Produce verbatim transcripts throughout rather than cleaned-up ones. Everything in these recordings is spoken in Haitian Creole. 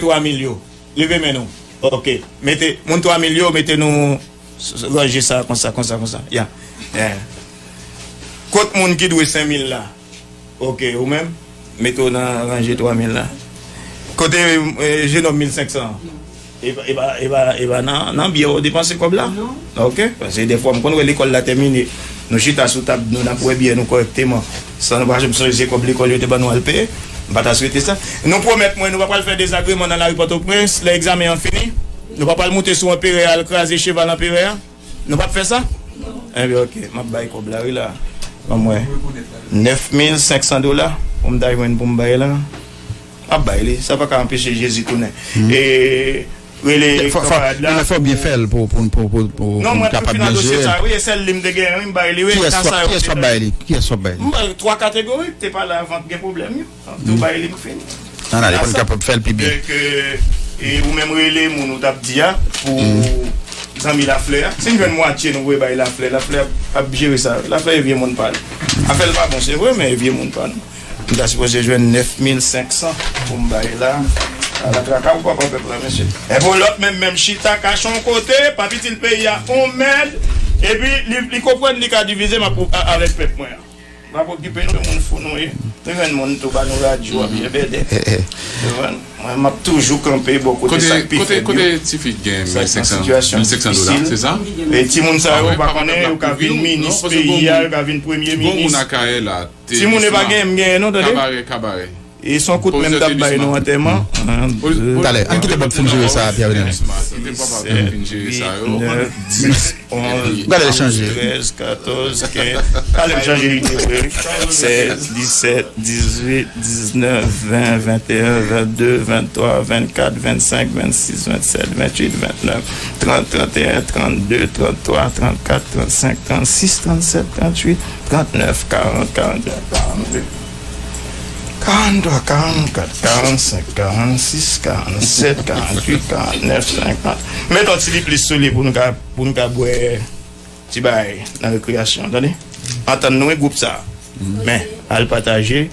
twa mil yo? Leve men nou. Ok. Mete, moun twa mil yo, mete nou s- s- ranje sa konsa, konsa, konsa. Ya. Ya. Kot moun ki dwe senk mil la? Ok, ou menm? Mete w nan ranje twa mil la. Kote eh, jenòm mil senk san an? E pa, e pa, e pa, e pa nan, nan byè w depanse kòb la? Ok, paske dèfwa m konn wè lekòl la tèmine. Nou chita sou tab, nou n ap wè byè nou kòrèkteman. San nou pa janm sonje se kòb lekòl yo te ban nou al peye. M pa ta swete sa. Nou pwomèt mwen, nou pa pral fè dezagreman nan lari Pòtoprens, lè egzamen an fini. Nou pa pral moute sou anperè a, al kraze cheval anperè a. Nou p ap fè sa? Enben, ok, m ap bay kòb la, wi, la. Ban mwen nèf mil senk san dola pou m ta jwenn pou m bay la. M ap bay li. Sa pa ka anpeche Jezi tounen. E rele Fò, fò, kanmarad la. Men fò w byen fè l pou, pou, pou, pou, pou, Non, pou mwen, m kapab fin byen adosye jere l. Sa, wi, e sèl li m te genyen, wi, m bay li, wi. Kiyès w ap, kiyès w ap bay li? Kiyès w ap bay li? M bay twa kategori ki te pale avan, ki gen pwoblèm yo. Tou bay li, m fini. Nan ale, pou n kapab fè l pi byen. Donk, e, e ou menm rele moun ou t ap di a pou zanmi Laflè a. Si n jwenn mwatye, nou voye bay Laflè. Laflè ap, ap jere sa. Laflè e vye moun pa l. Afè l pa bon, se vre, men e vye moun pa nou. M ta sipoze jwenn nèf mil senk san pou m bay la. Ala traka pou papa pèp la, mesye. E pou lòt menm, menm chita, kache yon kote, pa pitit peyi a, on mèd, epi li, li konprann li ka divize m ap, a- avèk pèp mwen an. Pa okipe nou, moun fou nou ye. Nou jwenn moun tou ba nou radyo ap jebede. Ou konprann? Mwen, m ap toujou kanpe bò kote Kote, sa k pi kote, fèb kote yo. Tifi gen Sa k nan mil senk san, sitiyasyon mil senk san dola, difisil. Se sa? E timoun sa yo, pa konnen, yo ka vin minis peyi a, yo ka vin premye minis. Bon moun ak kay la. Timoun e pa genyen, m genyen non, tande. Kabare, kabare. E se yon kout men m t ap bay nou antèman. Talè, ann kite Bob fin jere sa, Pierre René. Kite Bob ap fin jere sa yo. Gade l chanje. Trèz, katòz, kenz. Talè m chanje lide vre, wi. Sèz, disèt, dizuit, diznèf, ven, venteyen, vennde, venntwa, vennkat, vennsenk, vennsis, vennsèt, vennuit, vennèf, trant, tranteyen, trannde, tranntwa, trannkat, trannsenk, trannsis, trannsèt, trannuit, trannèf, karant, karannde, karannde. Karantwa, karantkat, karannsenk, karannsis, karannsèt, karannuit, karannèf, senkant. Met yon ti plis sou li pou nou ka, pou nou ka bwè ti bagay nan rekreyasyon, tande? Antann nou e gwoup sa. Men, al pataje.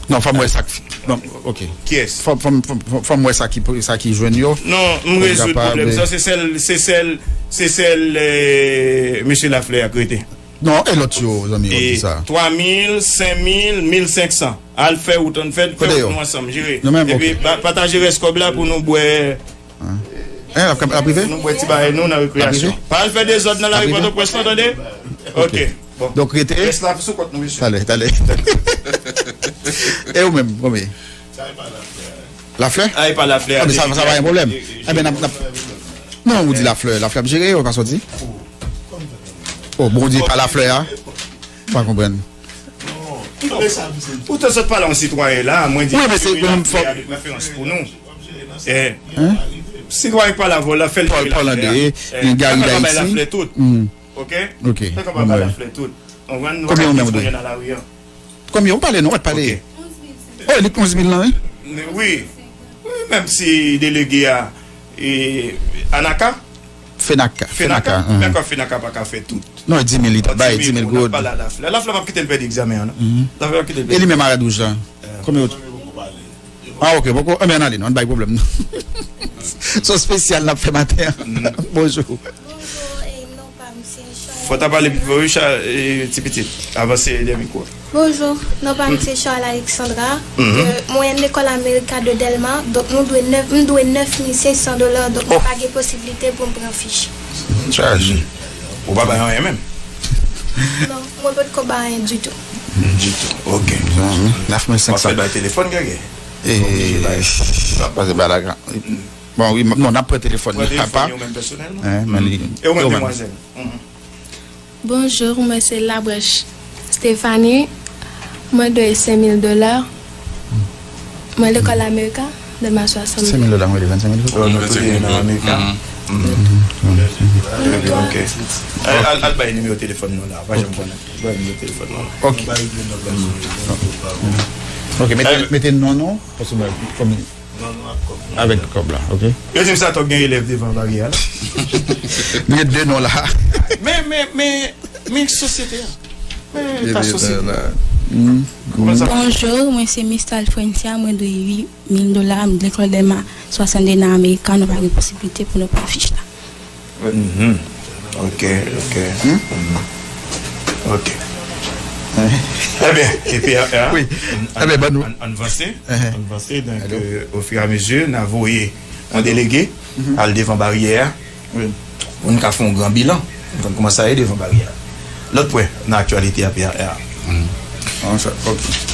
Non, fò m wè sa k fi- non, ok. Kiyès? Fò, fò, fò, fò, fò m wè sa ki, sa ki jwenn yo. Non, m rezoud pwoblèm sa. Se sèl, se sèl, se sèl eh, mesye Laflè a k rete. Non, e lòt yo, zanmi yo, ki sa? Twa mil, senk mil, mil senk san. Al fè wout, ann fè, fè wout nou ansanm, jere. Epi, pataje rès kòb la pou nou bwè. Hein, l ap, l ap rive? Pou nou bwè ti bagay nou nan rekreyasyon. Pa al fè dezòd nan lari Pòtoprens non, tande? Ok. Bon. Donk, rete. Rès la sou kont nou, mesye. Talè, talè. E ou menm, konbyen? Laflè? A, e pa Laflè a. Ah, men sa, sa pa gen pwoblèm. Enben, n ap, n ap, non, ou di Laflè, Laflè ap jere, ou pa soti. Oh, bon, ou di pa Laflè a? Pa konprann. Poutan sot pale yon sitwayen la, mwen di wi, men se menm fòk de preferans pou nou. Eh, sitwayen k pale avè w la, fè l jere Laflè a. Paul André, eh, Gary Haiti. Laflè tout. Ok? Ok. Fè konpa bay Laflè tout. Konbyen ou menm ou dwe? Konbyen ou pale non, ou pale? Oh, li onz mil lan, wi. Wi. Wi, menm si delege a, eh, Anaka? Fenaka. Fenaka. Fenaka, men kòb Fenaka pa ka fè tout. Non, e di mil li t ap bay, di mil goud. Laflè, Laflè p ap kite l pèdi egzamen an, non. Laflè p ap kite l pèdi. E li menm a Rad Wouj la? Konbyen ou? Ah, ok, poko. Enben, ann ale, non, ann bay pwoblèm, non. Se yon espesyal n ap fè maten an. Bonjou. Bonjou, e non pa m se Charles. Fò w ta pale pi fò, wi, Cha- e, ti pitit. Avanse dèyè mikwo a. Bonjou, non pa m se Charles Alexandra, de Moyenne École America de Dèlma. Donk, nou dwe nèf, m dwe nèf mil senk san dola, donk mwen pa gen posiblite pou m pran fich. Chaj. Ou pa bay anyen menm? Non, mwen potko bay anyen ditou. Ditou, ok. Nèf mil senk san. W ap fè bay telefòn, Gègè? E, w ap pase bay la. Bon, wi, non, n ap pran telefòn li apa. Pran telefòn yo menm pèsonèlman? Hein, men li, e ou menm, demwazèl? Bonjou, mwen se Labranche Stéphanie. Mwen dwe senk mil dola. Mwen lekòl Amerika, Dèlma swasannde. Senk mil dola, mwen dwe vennsenk mil goud. Oh, nou tou de nan Amerika. Trè byen, ok. Al, al, al bay nimewo telefòn nou la. Pa janm konnen. Bay nimewo telefòn nou. Ok. Ok, mete, mete non, non. Paske mwen, kòm Avèk kòb la, ok. Yo di m sa, t ap gen elèv devan baryè a la. Li gen de non la. Men, men, men, men sosyete a. Men eta sosyete a. Bonjou, mwen se Mistal Francia, mwen dwe uit mil dola, m lekòl Dèlma swasannde nan Amerika, nou pa gen posiblite pou nou pran fich la. Ok, ok. Ok. Ebyen, epi a, a, Wi. Ebyen, ban nou. Ann vanse, ann vanse, donk, ofiramezi, n a voye yon delege al devan baryè a. Pou n ka fè yon gran bilan, pou n konn kòman sa ye devan baryè a. Lòt pwen nan aktyalite a, P R R. An fèt, ok.